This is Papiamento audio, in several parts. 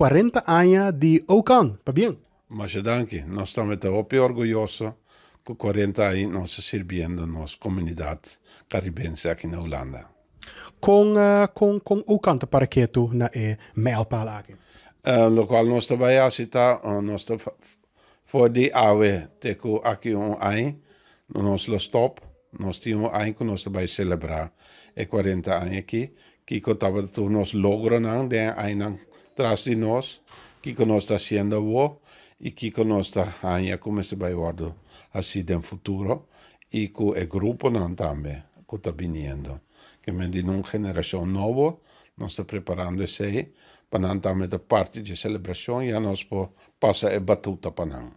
40 aña di Ocan. Pabien. Masha danki. Nos tambe ta hopi orguyoso ku 40 aña nos ta sirbiendo nos komunidat karibense aki na Hulanda. Kon Ocan ta para ketu na e mijlpaal aki? Lokual nos ta bai hasi ta nos ta for di awe te ku aki un aña nos lo stop. Nos tin un aña ku nos ta bai selebrá e 40 aña aki. Kiko tabata tur nos logronan den e añanan tras di nos, kiko nos ta hasiendo awor i kiko nos ta haña ku mester bai wòrdu hasí den futuro i ku e gruponan tambe ku ta biniendo. Ke men di un generashon nobo nos ta preparando esei pa nan tambe ta parti dje selebrashon ya nos por pasa e batuta pa nan.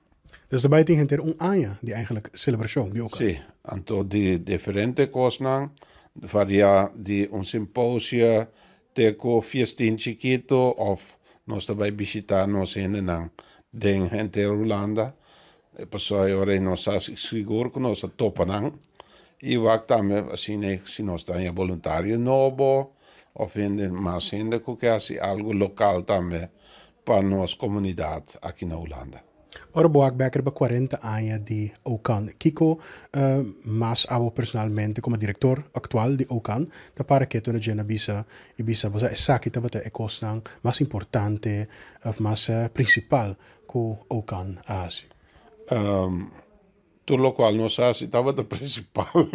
Dus ta bai tin henter un aña di eigenlijk selebrashon di Ocan. Sí, anto di diferente kosnan, varia di un simposio te ku fiestin chikitu òf nos ta bai bishitá nos hendenan den henter Hulanda. Pasobra e ora ei nos sa sigur ku nos a topa nan i wak tambe asina si nos ta haña boluntario nobo òf hende mas hende ku ke hasi algu lokal tambe pa nos komunidat aki na Hulanda. Ora bo wak bek riba 40 aña di Ocan, kiko mas abo personalmente komo direktor aktual di Ocan ta para ketu na dje na bisa i bisa bo sa esaki tabata e kosnan mas importante òf mas prinsipal ku Ocan a hasi? Tur lokual nos a hasi tabata prinsipal,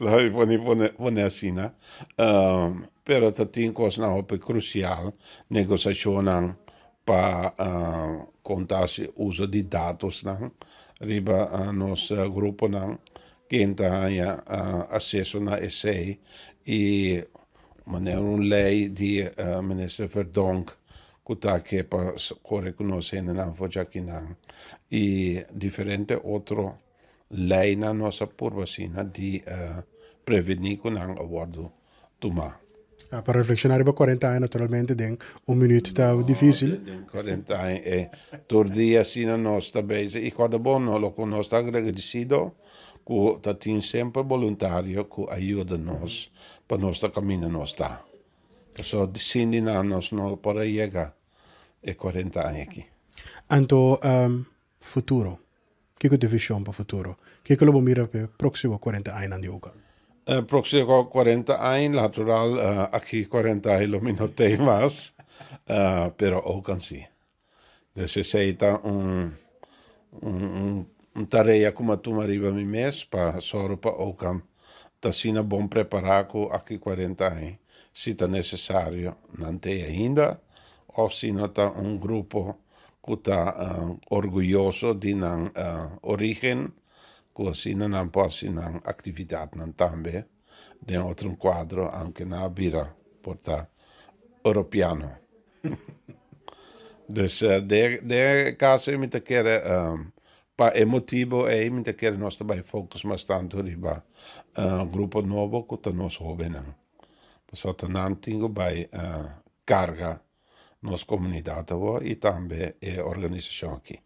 laga mi pone asina, pero ta tin kosnan hopi krusial, negosiashonnan pa kon ta hasi uso di datosnan riba nos gruponan, ken ta haña aseso na esei i manera un lei di minister Verdonk ku ta ke pa kore ku nos hendenan for djakinan i diferente otro leinan nos a purba asina di prevení ku nan a wòrdu tumá. Pa reflekshoná riba 40 aña naturalmente den un minuut ta difísil. Den 40 aña e tur dia asina nos ta bezig i kòrda bon no loke nos ta agradesido ku ta tin semper boluntario ku a yuda nos pa nos ta kaminda nos ta. Pasobra sin di nan nos no por a yega e 40 aña aki. Anto futuro, kiko ta e vision pa futuro? Kiko lo bo mira pa e próksimo 40 añanan di Ocan? E próksimo 40 aña, natural aki 40 aña lo mi no tei mas, pero Ocan si. Dus esei ta un un tarea ku mi a tuma riba mi mes pa sòru pa Ocan ta asina bon prepará ku aki 40 aña si ta nesesario nan tei ainda òf si no ta un grupo ku ta orguyoso di nan orígen ku asina nan por hasi nan aktividatnan tambe den otro kuadro aunke nan a bira por ta europeano. Dus den e kaso ei mi ta kere pa e motibu ei mi ta kere nos ta bai focus mas tantu riba grupo nobo ku ta nos hobennan. Pasobra ta nan tin ku bai karga nos komunidat awor i tambe e organisashon aki.